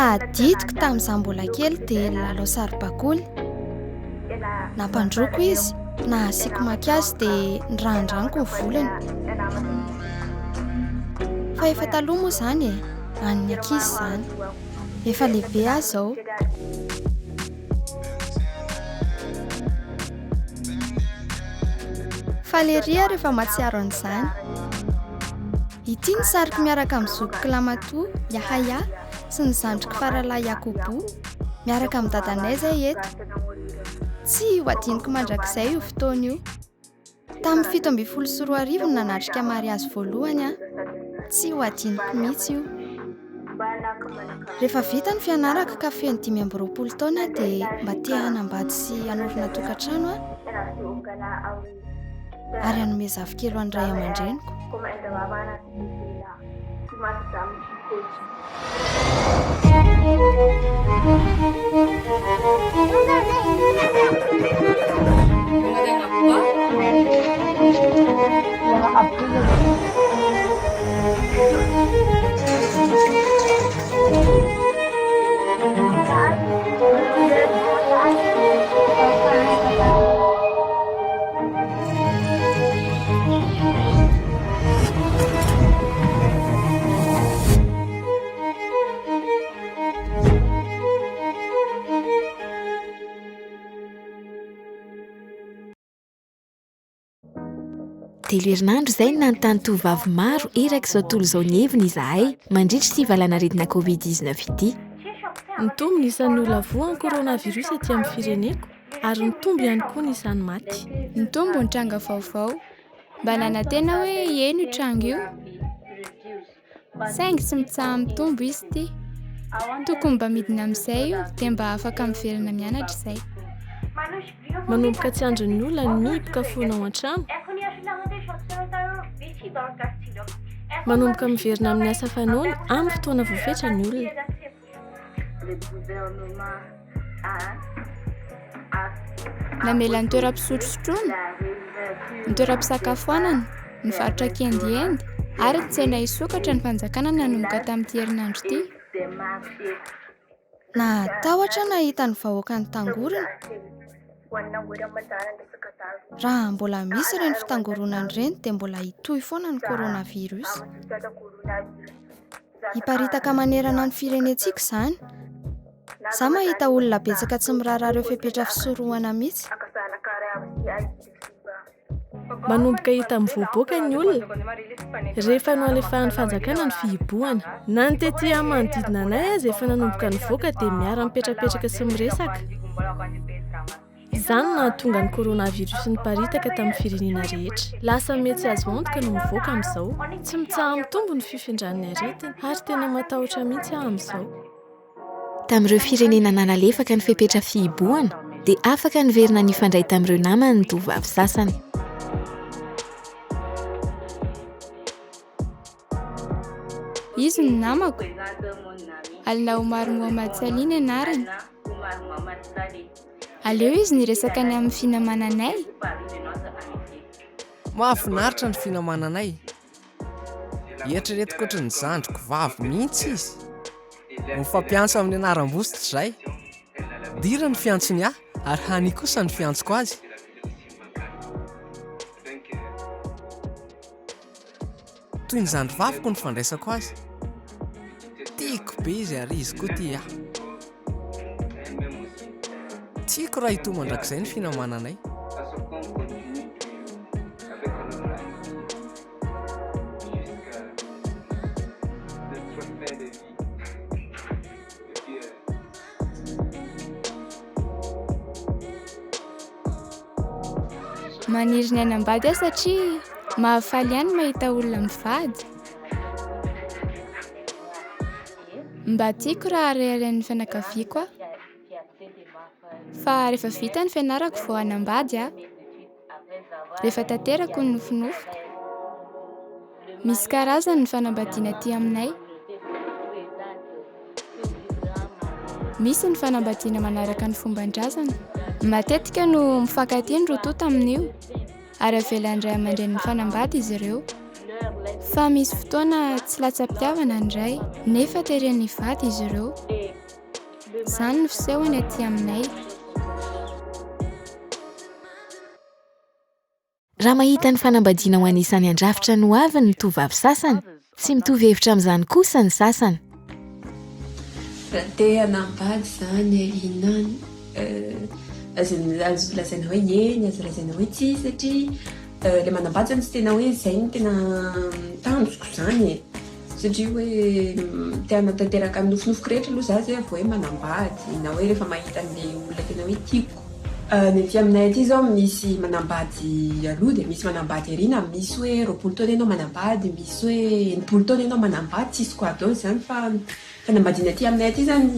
Tadidiko tamin'izaho mbola kely dia nilalao saribakoly. Nampandroako izy, nahasiako makiazy dia nirahindraniko ny volony. Fa efa taloha moa izany e, an'ny ankizy izany. Efa lehibe aho izao. Faly ery aho rehefa mahatsiaro an'izany. Ity ny sariko miaraka amin'ny zokiko lamatoa, Yahaya, sy ny zandriko faralahy Yakubu, miaraka amin'ny dadanay izay eto. Tsy ho adinoko mandrakizay io fotoana io. Tamin'ny 2017 no nanatrika mariazy voalohany aho. Tsy ho adinoko mihitsy io. Rehefa vita ny fianarako ka feno 25 taona aho dia mba te hanambady sy hanorina tokantrano aho ary hanome zafikely ho an'ny ray aman-dreniko. Telo herinandro izay no nanontany tovovavy maro erak'izao tontolo izao ny heviny izahay mandritra ity valanaretina Covid 19 ity. Nitombo ny isan'ny olona voan'ny coronavirus aty amin'ny fireneko ary nitombo ihany koa ny isan'ny maty. Nitombo ny tranga vaovao. Mba nanantena hoe hihena io tranga io. Saingy tsy mitsaha-mitombo izy ity. Tokony mba midina amin'izay io dia mba afaka miverina mianatra izay. Manomboka tsy andrin'ny olona ny mihiboka foana ao an-trano. Manomboka miverina amin'ny asa fanaony amin'ny fotoana voafetra ny olona. Namela ny toeram-pisotrosotroana, ny toeram-pisakafoanana, ny varotra kiendiendy ary ny tsena hisokatra ny fanjakana nanomboka tamin'ity herinandro ity. Nahatahotra nahita ny vahoaka nitangorona. Raha mbola misy ireny fitangoronana ireny dia mbola hitohy foana ny coronavirus. Hiparitaka manerana ny firenentsika izany. Za mahita olona betsaka tsy miraharaha ireo fepetra fisorohana mihitsy. Manomboka hita mivoaboaka ny olona rehefa nohalefahan'ny fanjakana ny fihibohana. Na ny tety amin'ny manodidina anay aza efa nanomboka nivoaka dia miara-mipetrapetraka sy miresaka. Izany no nahatonga ny coronavirus niparitaka tamin'ny firenena rehetra. Lasa miha tsy azo antoka ny mivoaka amin'izao. Tsy mitsaha-mitombo ny fifindran'ny aretina ary tena matahotra mihitsy aho amin'izao. Tamin'ireo firenena nanalefaka ny fepetra fihibohana dia afaka niverina nifandray tamin'ireo namany ny tovovavy sasany. Izy no namako. Alina Omar Mohammad Salih ny anarany. Aleo izy niresaka ny amin'ny finamananay. Mahafinaritra ny finamananay. Eritreretiko ohatry ny zandriko vavy mihitsy izy. Mifampiantso amin'ny anaram-bositra izahay. Dira ny fiantsony ahy ary Hani kosa ny fiantsoko azy. Toy ny zandry vaviko ny fandraisako azy. Tiako be izy ary izy koa tia ahy. Tiako raha hitohy mandrakizay ny finamananay. Maniry ny hanambady aho satria mahafaly ihany ny mahita olona mivady. Mba tiako raha reharehan'ny fianakaviako aho. Fa rehefa vita ny fianarako vao hanambady aho. Rehefa tanterako ny nofinofiko. Misy karazany ny fanambadiana aty aminay. Misy ny fanambadiana manaraka ny fomban-drazana. Matetika no mifankatia ny roa tonta amin'io ary avelan'ny ray aman-dreny mifanambady izy ireo. Fa. Fa misy fotoana tsy latsa-pitiavana ny ray, nefa tereny hivady izy ireo. Izany no fisehony aty aminay. Raha mahita ny fanambadiana ho anisan'ny handrafitra ny hoaviny ny tovovavy sasany, tsy mitovy hevitra amin'izany kosa ny sasany. Raha te hanambady izany aoriana any, azo azo lazaina hoe eny, azo lazaina hoe tsia satria ilay manambady izany tsy tena hoe izay no tena tanjoko izany e. Satria hoe te hanatanteraka ny nofinofiko rehetra aloha za zay vao hoe manambady na hoe rehefa mahita an'ilay olona tena hoe tiako. Ny aty aminay aty izao misy manambady aloha dia misy manambady aoriana, misy hoe 20 taona ianao manambady, misy hoe 60 taona ianao manambady, tsisy quoi daholo izany fa fanambadiana aty aminay aty izany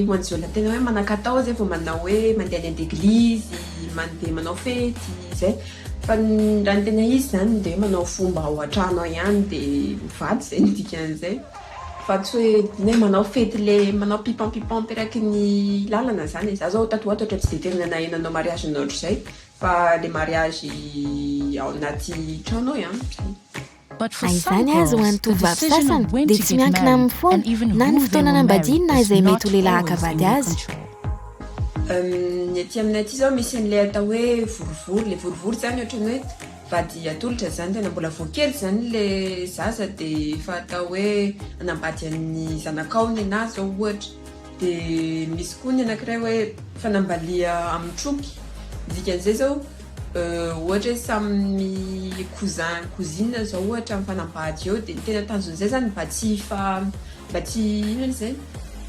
ho an'izay olona tena hoe manan-katao izay vao manao hoe mandeha any an-deglizy, mandeha manao fety, izay. Fa raha ny tena izy izany dia hoe manao fomba ao an-trano ao ihany dia mivady izay no dikan'izay. Fa tsy hoe hoe manao fety le manao pipam-pipamp eraky ny lalana izany e. Za zao tato ho ato ohatra tsy dia tena nahay nanao mariage nanao ohatr'izay fa le mariage ao anaty trano ao ihany zay. Na izany aza, ho an'ny tovovavy sasany, dia tsy miankina aminy foana na ny fotoana hanambadiany na izay mety ho lehilahy haka vady azy. Ny aty aminay aty izao misy an'ilay atao hoe vorivory. Ilay vorivory izany ohatran'ny hoe vady atolotra izany, tena mbola vao kely izany ilay zaza dia efa atao hoe hanambady an'ny zanakao nenaha izao ohatra. Dia misy koa ny anankiray hoe fanambalia amin'ny troky, ny dikan'izay izao ohatra hoe samy cousin cousine izao ohatra mifanambady eo dia ny tena tanjon'izay izany mba tsy hifa mba tsy inona izay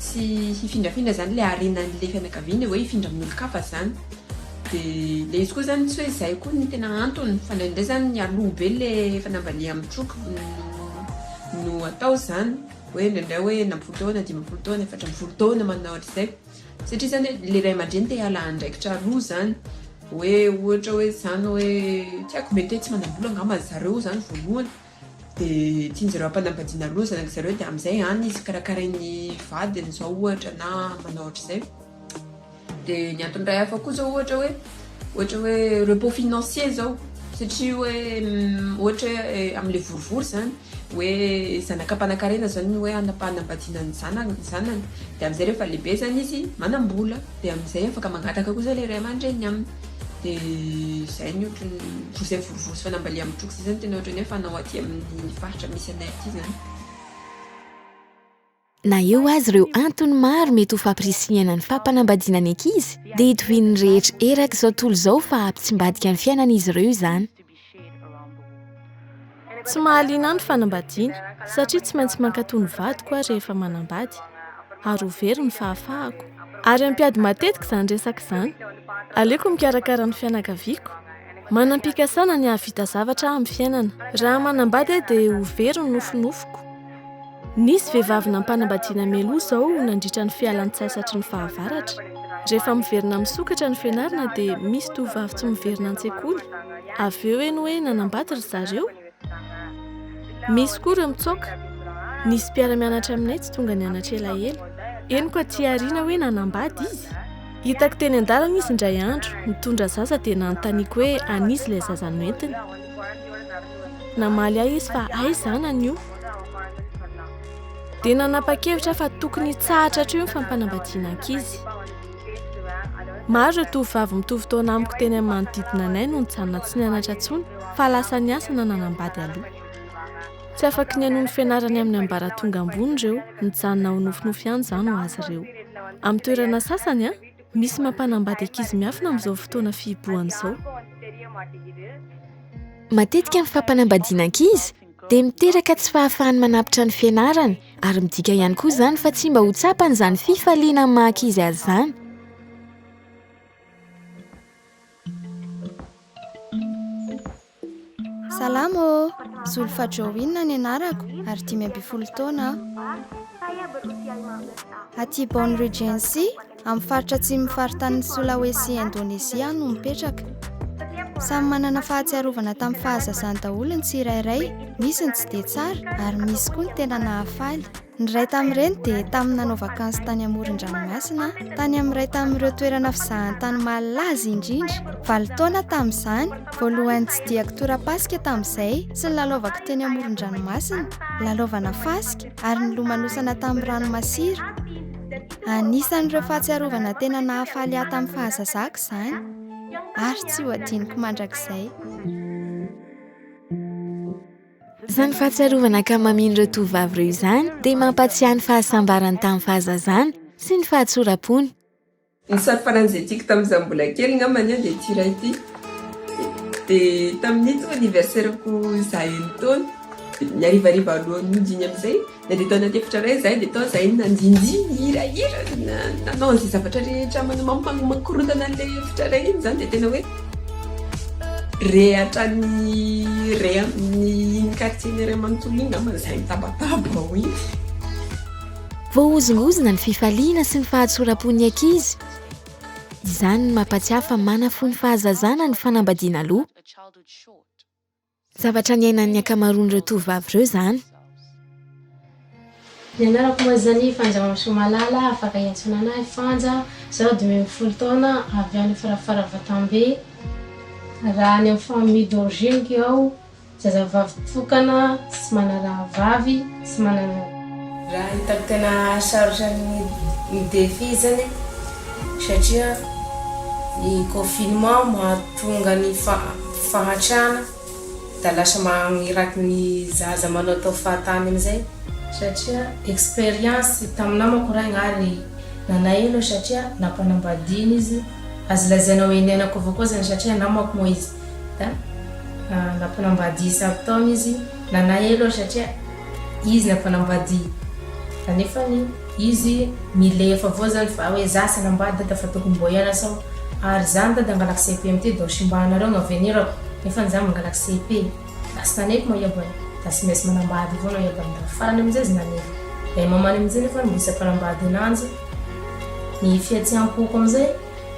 tsy hifindrafindra izany ilay harenan'ilay fianakaviana hoe hifindra amin'olon-kafa izany. Dia ilay izy koa izany tsy hoe izay koa no tena antony fa indraindray izany mialoha be ilay fanambalia amin'ny troky no no atao izany. Hoe indraindray hoe 60 taona, 50 taona, 40 taona manao ohatr'izay. Satria izany hoe ilay ray aman-dreny te hiala andraikitra aloha izany. Hoe ohatra hoe izany hoe tsy haiko mety hoe tsy manam-bola angamba zareo izany voalohany. Dia tian-jareo hampanambadiana aloha ny zanak'izareo dia amin'izay any izy karakarain'ny vadiny izao ohatra na manao ohatr'izay. Dia ny antony iray hafa koa izao ohatra hoe, ohatra hoe repos financier izao, satria hoe ohatra hoe amin'ilay vorivory izany, hoe zanaka mpanankarena izany ny hoe hanampanambadiana ny zanany zanany, dia amin'izay rehefa lehibe izany izy manam-bola, dia amin'izay afaka mangataka kosa ilay ray aman-dreniny aminy, dia izay ny ohatran'ny izay vorivory sy fanambaliana mitroka izay izany tena ohatran'ny hoe fanao aty amin'ny faritra misy anay aty izany. Na eo aza ireo antony maro mety ho fampirisihana ny fampanambadiana ny ankizy, dia itovian'ny rehetra erak'izao tontolo izao fa hampitsimbadika ny fiainan'izy ireo izany. Tsy mahaliana ahy ny fanambadiana, satria tsy maintsy mankatò ny vadiko aho rehefa manambady, ary ho very ny fahafahako. Ary hampiady matetika izany resaka izany. Aleoko mikarakara ny fianakaviako. Manam-pikasana ny hahavita zavatra aho amin'ny fiainana. Raha manambady aho dia ho very ny nofinofiko. Nisy vehivavy nampanambadiana mialoha izao nandritra ny fialan-tsasatry ny fahavaratra. Rehefa miverina misokatra ny fianarana dia misy tovovavy tsy miverina an-tsekoly. Avy eo heno hoe nanambady ry zareo. Misy koa ireo mitsoaka. Nisy mpiara-mianatra aminay tsy tonga nianatra elaela. Henoko aty aoriana hoe nanambady izy. Hitako teny an-dalana izy indray andro, nitondra zaza dia nanontaniako hoe an'iza ilay zaza noentiny. Namaly ahy izy fa hay zanany io. Dia nanapa-kevitra aho fa tokony hitsahatra hatreo ny fampanambadiana ankizy. Maro ireo tovovavy mitovy taona amiko teny amin'ny manodidina anay no nijanona tsy nianatra intsony fa lasa niasa na nanambady aloha. Tsy afaky ny hanohy ny fianarany amin'ny ambaratonga ambony ireo, nijanona ho nofinofy ihany izany ho azy ireo. Amin'ny toerana sasany, misy mampanambady ankizy miafina amin'izao fotoana fihibohana izao. Matetika ny fampanambadiana ankizy dia miteraka tsy fahafahany manapitra ny fianarany ary midika ihany koa izany fa tsy mba ho tsapany izany fifaliana amin'ny maha ankizy azy izany. Salama ô! Zulfa Jowin ny anarako ary 15 taona aho. Aty Bone Regency, amin'ny faritra atsimon'ny faritanin'i Sulawesi Indonezia aho no mipetraka. Samy manana fahatsiarovana tamin'ny fahazazany daholo ny tsirairay, misy ny tsy dia tsara ary misy koa ny tena nahafaly. Ny iray tamin'ireny dia tamin'ny nanao vakansy tany amoron-dranomasina, tany amin'ny iray tamin'ireo toerana fizahantany malaza indrindra. Valo taona tamin'izany, voalohany nitsidihako tora-pasika tamin'izay sy nilalaovako teny amoron-dranomasina, nilalaovana fasika ary nilomanosana tamin'ny rano masira. Anisan'ireo fahatsiarovana tena nahafaly ahy tamin'ny fahazazako izany, ary tsy ho adinoko mandrakizay. Izany fahatsiarovana ankamamian'ireo tovovavy ireo izany dia mampahatsiahy ny fahasambarany tamin'ny fahazazany sy ny fahatsoram-pony. Ny sary faran'izay tiako tamin'izaho mbola kely angambany dia ity iray ity. Dia tamin'ito anniversaire-ko izaho enin-taona. Ny harivariva alohan'ny hody iny amin'izay, nandeha tao anaty efitra iray izahay dia tao izahay nandindihy, nihirahira, nanao an'izay zavatra rehetra mampakorontana an'ilay efitra iray iny izany dia tena hoe re hatrany re amin'iny quartier-ny iray manontolo iny angamba izahay mitabataba ao iny. Voahozongozona ny fifaliana sy ny fahatsoram-pon'ny ankizy. Izany no mampatsiahy fa manafohy ny fahazazana ny fanambadiana aloha. Zavatra niainan'ny ankamaroan'ireo tovovavy ireo izany. Ny anarako moa izany Fanja Mamisoamalala, afaka iantsoana anahy Fanja, zaho 15 taona, avy any Farafara-Vatambe. Raha any amin'ny famille d'origine-ko aho, Zazavavy tokana tsy manana rahavavy, tsy manana. Raha hitako tena sarotra ny défi zany satria ny confinement mahatonga ny fahantrana da lasa magniraky ny zaza manaotao fahatany amizay satria experience tamin'ny namako raha ary nanahelo satria nampanambadiana izy azo lazaina hoe niainako avao koa zany satria namako moa izy Da nampanambady samy taona izy, nanahelo aho satria izy nampanambady kanefany izy milefa avao zany fa hoe za tsy hanambady dada fa tokony mbô hianatra aho ary zany dada angalaky cepe amty donc simbanareo ny avenir-ako nefany za mangalaky cepe da tsy nanaiky moa iabany da tsy maintsy manambady avao anao iabany da farany amizay izy nanaiky da i mamany amizay nefany mbo tsy hampanambady ananjy ny fihetseham-poko amizay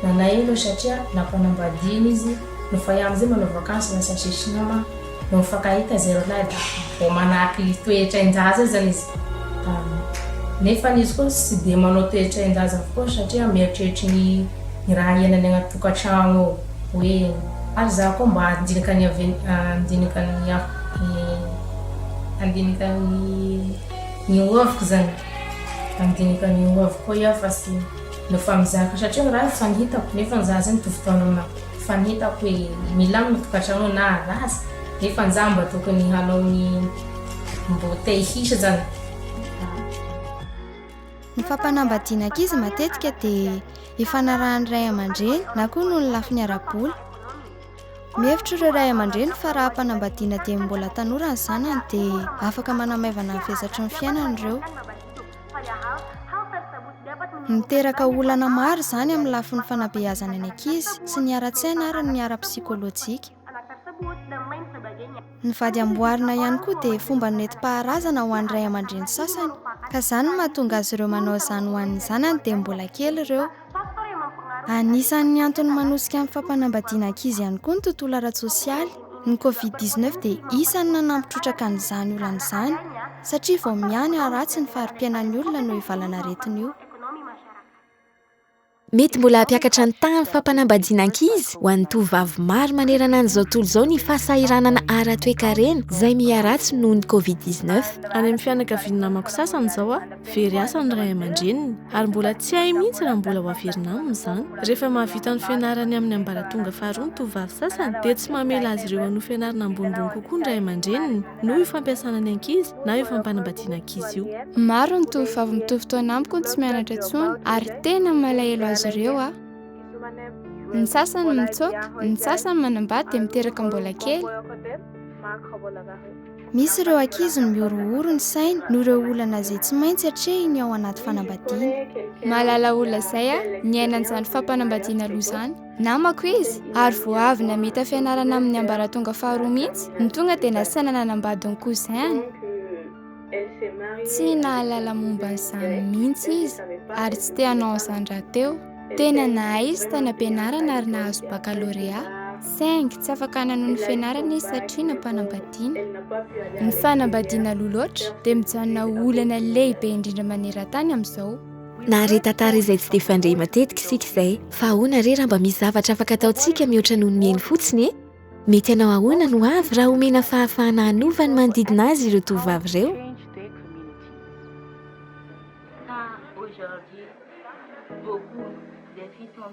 Nalahelo aho satria nampanambadiana izy no fa iaho amizay manao vakansy lasa sesinama no mifankahita zay roalahy da vao manahaky toetrain-jaza zany izy da nefany izy koa tsy de manao toetrain-jaza avokoa satria mieritreritry ny ny raha iainany agnaty tokantragno ao hoe ary za koa mba handinika ny aven- handinika ny handinika ny ny hoaviko zany handinika ny hoaviko koa iaho fa tsy No fa mizaka satria ny raha efa nihitako nefa ny zaza mitovy taona aminah efa nihitako hoe milamina tokantrano na ratsy nefa ny za mba tokony hanao ny mbo te hisa zany. Ny fampanambadiana ankizy matetika dia ifanarahan'ny ray aman-dreny na koa noho ny lafiny ara-bola. Mihevitra ireo ray aman-dreny fa raha ampanambadiana dieny mbola tanora ny zanany dia afaka manamaivana ny vesatry ny fiainany ireo. Miteraka olana maro izany amin'ny lafiny fanabeazana ny ankizy sy ny ara-tsaina ary ny ara-psikolojika. Ny vady amboarina ihany koa dia fomba nentim-paharazana ho an'ny ray aman-dreny sasany, ka izany no mahatonga azy ireo manao izany ho an'ny zanany dia mbola kely ireo. Anisan'ny antony manosika ny fampanambadiana ankizy ihany koa ny tontolo ara-tsosialy. Ny Covid 19 dia isan'ny nanampy trotraka an'izany olana izany satria vao miha haratsy ny fari-piainan'ny olona noho io valanaretina io. Mety mbola hampiakatra ny tahan'ny fampanambadiana ankizy ho an'ny tovovavy maro manerana an'izao tontolo izao ny fahasahiranana ara-toekarena izay miha-ratsy noho ny Covid 19. Any amin'ny fianakavian'ny namako sasany izao Very asa ny ray aman-dreniny ary mbola tsy hay mihitsy raha mbola ho averina aminy izany. Rehefa mahavita ny fianarany amin'ny ambaratonga faharoa ny tovovavy sasany dia tsy mamela azy ireo hanohy fianarana ambonimbony kokoa ny ray aman-dreniny noho io fampiasana ny ankizy na io fampanambadiana ankizy io. Maro ny tovovavy mitovy taona amiko no tsy mianatra intsony ary tena malahelo azy ireo aho. Ny sasany mitsoaka, ny sasany manambady dia miteraka mbola kely. Misy ireo ankizy no mihorohoro ny sainy noho ireo olana izay tsy maintsy atrehiny ao anaty fanambadiana. Mahalala olona izay aho niaina an'izany fampanambadiana aloha izany. Namako izy ary vao avy namita fianarana amin'ny ambaratonga faharoa mihitsy no tonga dia nasaina nanambady ny cousin-ny. Tsy nahalala momba an'izany mihitsy izy ary tsy te hanao an'izany rahateo. Tena nahay izy tany am-pianarana ary nahazo bakalorea. Saingy tsy afaka nanohy ny fianarany izy satria nampanambadiana. Ny fanambadiana aloha loatra dia mijanona ho olana lehibe indrindra maneran-tany amin'izao. Nahare tantara izay tsy dia fandre matetika isika izay. Fa ahoana re raha mba misy zavatra afaka ataontsika mihoatra noho ny mihaino fotsiny e? Mety hanao ahoana ny hoavy raha omena fahafahana hanova ny manodidina azy ireo tovovavy ireo?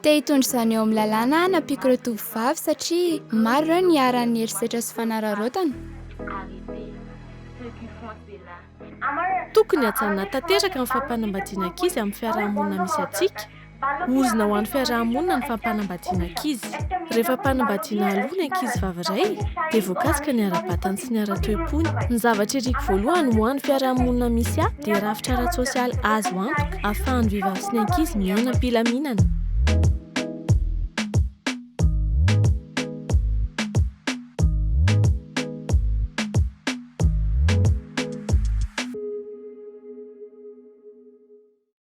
Te hitondra izany eo amin'ny lalàna aho hanampiako ireo tovovavy satria maro ireo niharan'ny herisetra sy fanararaotana. Tokony hajanona tanteraka ny fampanambadiana ankizy amin'ny fiarahamonina misy antsika. Ozona ho an'ny fiarahamonina ny fampanambadiana ankizy. Rehefa ampanambadiana aloha ny ankizivavy iray dia voakasika ny ara-batany sy ny ara-toe-pony. Ny zavatra iriko voalohany ho an'ny fiarahamonina misy ahy dia rafitra ara-tsosialy azo antoka ahafahan'ny vehivavy sy ny ankizy miaina am-pilaminana.